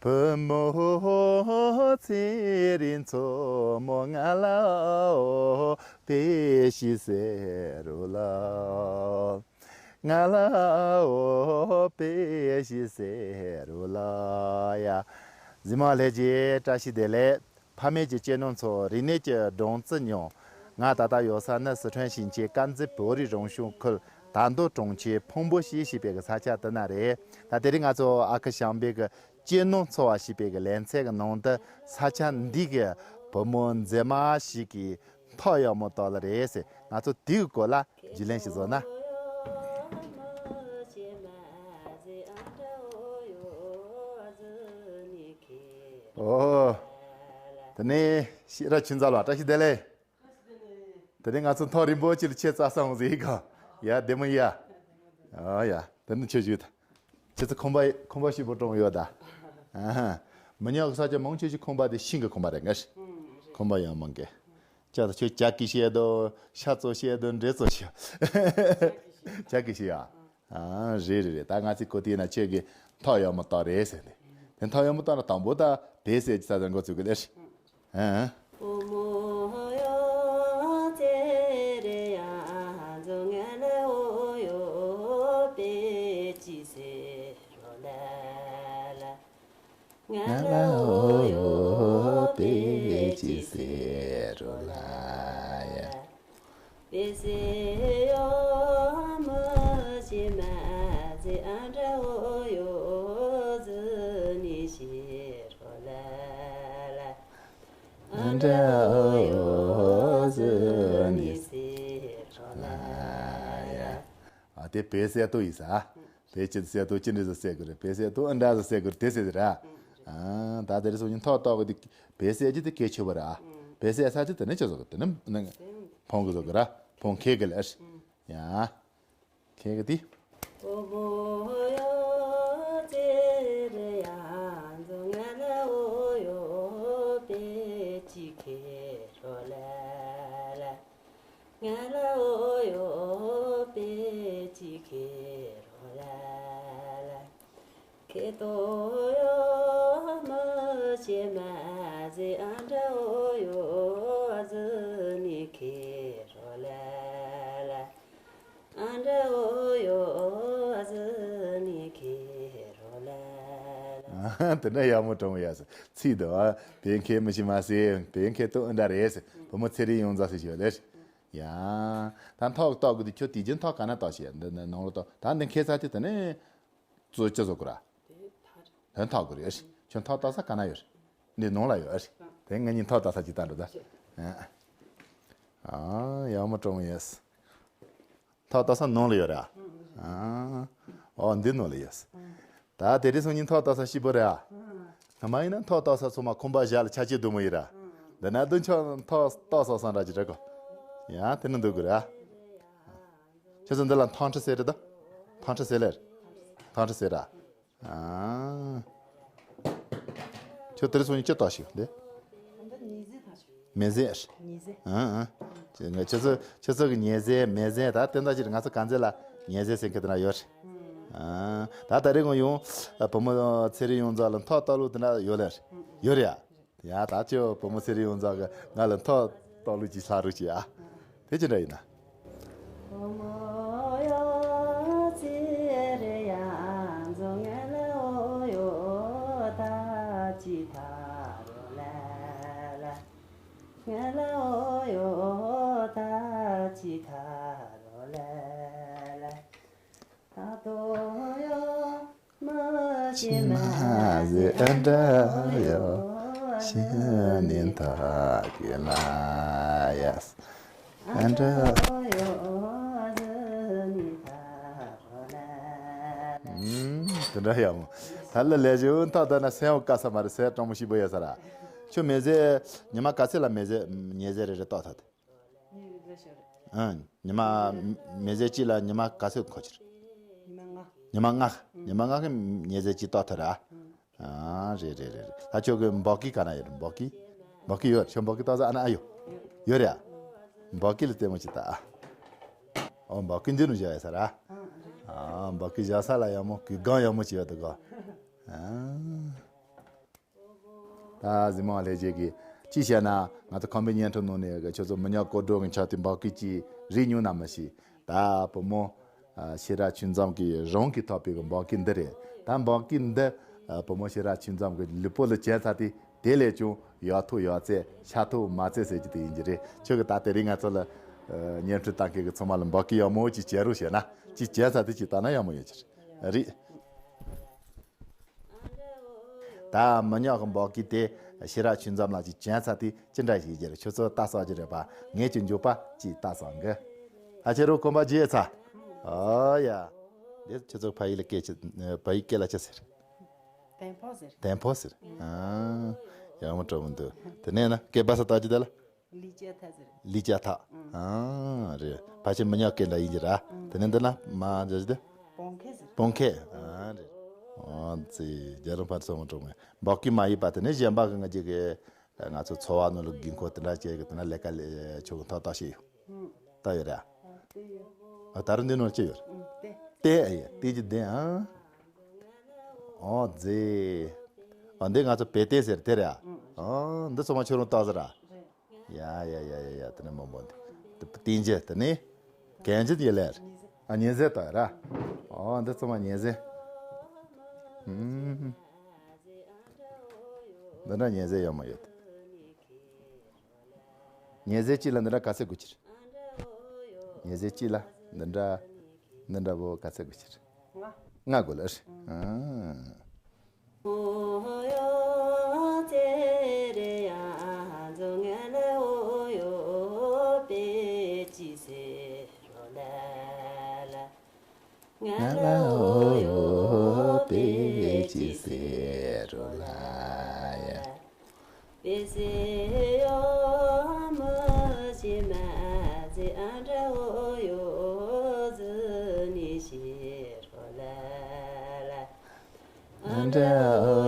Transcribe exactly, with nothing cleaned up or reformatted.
བུ་མོ་ཚེ་རིང་མཚོ་མོ་ང་ལའོ་དཔེ་ཞིག་གསན་རོགས་ལ། ང་ལའོ་དཔེ་ཞིག་གསན་རོགས་ལ་ཡ། གཟིགས་མོ་ལྷན་རྒྱས་བཀྲ་ཤིས་བདེ་ལེགས། ཕ་མེས་ཀྱི་གཅེས་ནོར་མཚོ། རིག་གནས་ཀྱི་སྦྲང་རྩི་མྱོང་། ང་ད་ལྟ་ཡོད་ས་ནི་སི་ཁྲོན་ཞིང་ཆེན་དཀར་མཛེས་བོད་རིགས་རང་སྐྱོང་ཁུལ་དར་མདོ་གྲོང་ཁྱེར་ཕུང་པོ་ཞེས་ཞེས་པའི་གི་ས་ཆ་དེ་ན་རེད། ད་དེ་རིང་ང་ཚོ་ཨ་ཁུ་བྱམས་པའི་གི་གཅེས་ནོར་མཚོ་བ་ཞེས་པའི་གི་ལེ་ཚན་གི་ནང་དུ་ས་ཆ་འདི་གི་བུ་མོ་མཛེས་མ་ཞིག་གིས་མཐོ་ཡག་མོ་བཏགས་ལེ་རེད་ཟེར། ང་ཚོ་དེའི་སྐོར་ལ་རྒྱུས་ལོན་ཞིག་བཟོ་ན། ཨོ། དེ་ནས་ཤེས་རབ་ཆོས་མཛད་ལགས་བཀྲ་ཤིས་བདེ་ལེགས། དེ་ནས་ང་ཚོ་ཐག་རིང་པོ་ཅིག་ལ་ཁྱེད་རྩ་སང་ཟིག་ག་ཡ་བདེ་མོ་ཡ། ཨོ་ཡ། དེ་ནི་ཁྱེད་ཞུས་ད། ཁྱེད་ཚོ་ཁང་པ་ཁང་པ་ཞིག་པོ་གྲོང་ཡོད་ད། ཨ་ཧ། མི་ཉག་གི་ས་ཆ་མང་ཆེ་ཞིག་ཁང་པ་དེ་ཤིང་གི་ཁང་པ་རེད་ངས། ཁང་པ་ཡང་མང་གི། ཅག་ད་ཁྱོད་ཅག་གིས་བཤད་དོ། ཤ་ཚོ་བཤད་དོ། འདྲེ་ཚོ་བཤད། ཅག་གིས་བཤད་ཡ། ཨ་རེད་རེད་རེད། ད་ང་ཚོས་གོ་དུས་ན་ཁྱེད་ཀྱིས་མཐོ་ཡག་མོ་བཏགས་རེད་ཟེར་ནས། དེ་མཐོ་ཡག་མོ་བཏགས་ན་དང་པོ་ད་བེ་ཟེར་གྱི་ས་ཆ་འགོ་ཚུགས་གི་ལེ། ཨ། ང་ལའོ་ཡོ་དཔེ་ཅིག་གསན་རོགས་ལ་ཡ། དཔེ་གསན་ཡོ་མི་ཤེས་མ་ཟེར། ཨ་འདྲའོ་ཡོ་ཟེར་ནས་ཤེས་རོགས་ལ་ལ། ཨ་འདྲའོ་ཡོ་ཟེར་ནས་ཤེས་རོགས་ལ་ཡ། ཨ་དེ་བེ་གསན་ཏོ་ཡིན་ས། བེ་ཅི་གསན་ཏོ་ཅི་འདྲ་ཟེར་གསན་དགོས་རེད། བེ་གསན་ཏོ་ཨ་འདྲ་ཟེར་གསན་དགོས་རེད། དེ་ཟེར་ར། ཨ་ད་དེ་རེད་སོང་ཉིན་ཐོག་ཐོག་གི་དེ་བེ་གསན་གྱི་དེ་གལ་ཆེ་བ་ར། བེ་གསན་ས་དེ་དེ་ནས་ཆི་ཟེར་གི་དེ་ནས་ཕོང་གི་ཟེར་གི་ར། ཕོང་ཁེ་གི་ལ་ཨེ་ཡ། ཁེ་གི་དེ། ཨོ་མོ་ཡོ་ཙེ་རེ་ཡ་ཛོ་ང་ལ་ཨོ་ཡོ་པེ་ཅི་ཁེ་རོ་ལ་ལ། ང་ལ་ཨོ་ཡོ་པེ་ཅི་ཁེ་རོ་ལ་ལ། ཁེ་ཏོ་ཡོ་མི་ཤེས་མ་ཟེ། ཨ་འདྲ་ཨོ་ཡོ་ཟི་ནི་ཁེ་རོ་ལ་ལ། ཨ་འདྲ་ཨོ་ཡོ་ཟི་ནི་ཁེ་རོ་ལ་ལ། དེ་འདྲ་ཡག་མོ་དྲང་ཡ་ཟེ། ཚིག་འདི་བ་བེ་ཁེ་མི་ཤེས་མ་ཟེ། བེ་ཁེ་ཏོ་ཨ་འདྲ་རེད་ཟེ། བུ་མོ་ཚེ་རིང་ཡོངས་རྫོགས་ཟེ་ཞིག་ཡོད་ལེ། ཡ། ད་ཐོག་ཐོག་གི་དུ་ཁྱོད་དེ་རྒྱུན་ཐོག་ག་ན་ཐོག་ཤེས་འདི་ནི་ནང་ལོ་ཐོག་ད་འདི་ཁེ་ཚ་དེ་དེ་ནི་ཙོ་ཅི་བཟོ་གི་ར། དེ་ཐག་གི་རེད། ཁྱོད་ཐོག་ལྟ་ས་ག་ན་ཡོད་རེད། འདི་ནང་ལ་ཡོད་རེད། དེ་ང་གཉིས་ཐོག་ལྟ་ས་ཅིག་ལྟ་འགྲོ་ད། ཨ་ཡག་མོ་དྲང་ཡོད། ཐོག་ལྟ་ས་ནང་ལ་ཡོད་ར། ཨ་ཨོ་འདི་ནང་ལ་ཡོད། ད་དེ་རིང་སང་ཉིན་ཐོག་ལྟ་ས་སྐྱིད་པོ་རེད་ཨ། སྔ་མ་ཡིན་ན་ཐོག་ལྟ་ས་ཚང་མ་ཁང་པ་བཞག་ལ་ཆ་ཆེ་སྡུག་མོ་ཡིན་ར། འདི་ན་སྡུག་ཆོག་ཐོག་ལྟ་ས་སང་ར་ཅི་རེད་གོ། ཡ་དེ་ནི་འདུག་གི་ར། ཁྱེད་ཚོ་འདི་ལ་ཐང་ཁྲི་ཟེར་རེད་ད། ཐང་ཁྲི་ཟེར་ལེ། ཐང་ཁྲི་ཟེར་ར། ཨ། ཁྱོད་དེ་རིང་སང་ཉིན་ཅི་ལྟ་ཞིག་འདི། མེ་ཟེ། ཨ་ཨ། ཁྱེད་ཚོ་ཁྱེད་ཚོ་གི་ཉེ་ཟེ་མེ་ཟེ་ད་དེ་འདྲ་ཅིག་ང་ཚོ་གང་ཚེ་ལ་ཉེ་ཟེ་ཟེར་མཁན་དེ་འདྲ་ཡོད་རེད། ཨ་ད་ད་རེས་ང་ཡོང་བུ་མོ་ཚེ་རིང་ཡོངས་རྫོགས་ལ་ཐོག་ལྟ་ལུགས་དེ་འདྲ་ཡོད་ལེ། ཡོད་རེད་ཡ། ཡ་ད་ཁྱོད་བུ་མོ་ཚེ་རིང་ཡོངས་རྫོགས་གི་ང་ལ་ཐོག་ལྟ་ལུགས་ཅིག་ལྷག་རོགས་བྱེད་ཨ། དེ་ཅི་འདྲ་ཡིན་ན། ཨོ་མོ་ཡོ་ཙེ་རེ་ཡ་ཛོ་ང་ལ་ཨོ་ཡོ་ད་ཅི་ཐ་རོ་ལ་ལ། ང་ལ་ཨོ་ཡོ་ད་ཅི་ཐ་རོ་ལ་ལ། ད་དོ་ཡོ་མི་ཤེས་མ་ཟེ། ཨ་འདྲ་ཡོ་ཤེས་ནི་ཐ་གི་ལ་ཡ། ཨ་འདྲ་ཡོ་ཟི་ནི་ཐ་རོ་ལ་ལ། ཨུམ། དེ་འདྲ་ཡག་མོ། ད་ལ་ལས་བྱེད་འོན་ཐོག་ད་ན་སེམས་འོ་དཀའ་ས་མ་རེད། སེམས་སྤྲང་མོ་ཞིག་པོ་ཡོད་ས་ར། ཁྱོད་མེ་ཟེ་ཉི་མ་ག་ཚོད་ལ་མེ་ཟེ་ཉེ་ཟེ་རེ་རེ་ཏོག་ཐོག་དེ། ཨ། ཉི་མ་མེ་ཟེ་གཅིག་ལ་ཉི་མ་ག་ཚོད་མཁོ་ཆེ་རེད། ཉི་མ་ལྔ། ཉི་མ་ལྔ་གི་ཉེ་ཟེ་གཅིག་ཏོག་ཐོག་ར། ཨ་རེད་རེད་རེད། ད་ཁྱོད་ཀྱི་འབོག་སྐུ་ག་ན་ཡོད་རེད། འབོག་སྐུ། འབོག་སྐུ་ཡོད། ཁྱོད་འབོག་སྐུ་ཏོག་ས་ཨ་ན་ཨ་ཡོད། ཡོད་རེད་ཨ། འབོག་སྐུ་ལ་ལྟད་མོ་ཅིག་ལྟ་ཨ། ཨོ་འབོག་སྐུ་འདི་ནུ་བཞག་ཡོད་ས་ར། ཨ་འབོག་སྐུ་བཞག་ས་ལ་ཡག་མོ་གུས་གང་ཡག་མོ་ཅིག་ཡོད་འདུག་གོ། ཨ། ད་གཟིགས་མོ་ལྷན་རྒྱས་ཀྱིས་ཅི་བཤད་ན། ང་ཚོ་ཁམས་པའི་བརྙན་འཕྲིན་ནང་ནས་ཁྱོད་ཚོ་མི་ཉག་སྐོར་བྲོ་གི་ཆ་དེ་འབག་སྐད་ཅིག་རིག་མྱོང་ན་མི་ཤེས། ད་བུ་མོ་ཨ་ཤེས་རབ་ཆོས་འཛོམས་ཀྱིས་རང་གིས་ཐོགས་པའི་གི་འབག་སྐད་འདི་རེད། ད་འབག་སྐད་འདི་ཨ་བུ་མོ་ཤེས་རབ་ཆོས་འཛོམས་ཀྱི་ལུས་པོ་ལ་བྱས་ཚར་དེ་དེ་ལས་ཀྱང་ཡག་ཐོག་ཡག་བརྩེགས་ཤ་ཐོག་མ་བརྩེགས་ཟེར་གྱི་དེ་ཡིན་གྱི་རེད། ཁྱོད་ཀྱིས་ད་དེ་རིང་ང་ཚོ་ལ་ཨ་བརྙན་འཕྲིན་ལྟ་མཁན་གྱི་ཚང་མ་ལ་འབག་སྐད་ཡག་མོ་ཅིག་བྱེད་རོགས་བྱས་ན། ཅིག་བྱས་ཚར་དེ་ཅིག་ལྟ་ན་ཡག་མོ་ཡོད་ཀྱི་རེད། ད་མི་ཉག་གི་འབག་སྐད་དེ་ཤེས་རབ་ཆོས་འཛོམས་ལགས་ཀྱིས་བྱས་ཚར་དེ་ཅི་འདྲ་ཞིག་ཡིན་གྱི་རེད། ཁྱོད་ཚོ་ལྟ་ས་ཅི་རེད་པ། ངས་ཀྱི་མགྱོགས་པ་ཅིག་ལྟ་ས་འགི། ཨ་ཁྱེད་རང་གོམ་པ་བརྗེས་ཚར། ཨོ་ཡ། འདི་ཁྱོད་ཚོ་ཕ་ཡུལ་ལ་སྐད་ཅི། ཕ་ཡུལ་སྐད་ལ་ཅི་ཟེར། ཏེང་ཕོ་ཟེར། ཏེང་ཕོ་ཟེར། ཨ། ཡག་མོ་སྤྲོ་མོ་འདུག་དེ་ནས་ན་སྐད་པ་ས་ལྟ་ཅི་དེ་ལ། ལི་ཅ་ཐ་ཟེར། ལི་ཅ་ཐ། ཨང་། ཨ་རེད། ཕལ་ཆེར་མི་ཉག་སྐད་འདྲ་ཡིན་གྱི་ར། དེ་ནས་འདི་ན་མ་འཇོག་གི་དེ། པོང་ཁེ་ཟེར། པོང་ཁེ། ཨ་རེད། ཨོ་ཙི། རྒྱལ་རོང་ཕར་སོང་འགྲོ་མེད། འབག་སྐད་མ་ཡིན་པ་དེ་ནས་གཞན་པ་གི་ང་ཅིག་གི་ང་ཚོ་འཚོ་བ་ནང་ལ་དགོས་མཁོ་དེ་འདྲ་བྱས་གི་དེ་ན་ལས་ཀ་ལས་ཆོག་གི་ཐོག་ཐག་ཤེས་ཡོད། ད་ཡོད་ར། ཨ་ད་རུང་འདི་ནང་ཅི་ཡོད། ཏེ། ཨ་ཡ་ཏེ་ཅི་དེ་ཨ། ཨོ་ཙི། ཨ་འདི་ང་ཚོ་བེ་ཏེ་ཟེར་དེ་ར། ཨ་འདི་ཚང་མ་ཁྱོད་རང་ལྟ་ཟེར་ར། ཡ་ཡ་ཡ་ཡ་ཡ། དེ་ནས་མང་པོ་འདི་བསྟན་རྒྱུ་དེ་ནས་གན་རྒྱུ་ཡི་ལེར། ཨ་ཉི་ཟེར་ལྟ་ར། ཨོ་འདི་ཚང་མ་ཉི་ཟེར། ཨུམ། འདི་འདྲ་ཉི་ཟེར་ཡོད་མ་ཡོད། ཉི་ཟེར་གཅིག་ལ་འདི་འདྲ་ག་ཚད་དགོས་ཀྱི་རེད། ཉི་ཟེར་གཅིག་ལ་འདི་འདྲ་འདི་འདྲ་བོ་ག་ཚད་དགོས་ཀྱི་རེད། ལྔ། ལྔ་དགོས་ལ། ཨ། ང་ལ་ཨོ་ཡོ་པེ་ཅི་ཟེར་རོ་ལ་ཡ། པེ་སེ་ཡོ་མ་ཤི་མ་ཟི་ཨ་འདྲ་ཨོ་ཡོ་ཟི་ནི་ཤི་རོ་ལ་ལ། ཨ་འདྲ་ཨོ་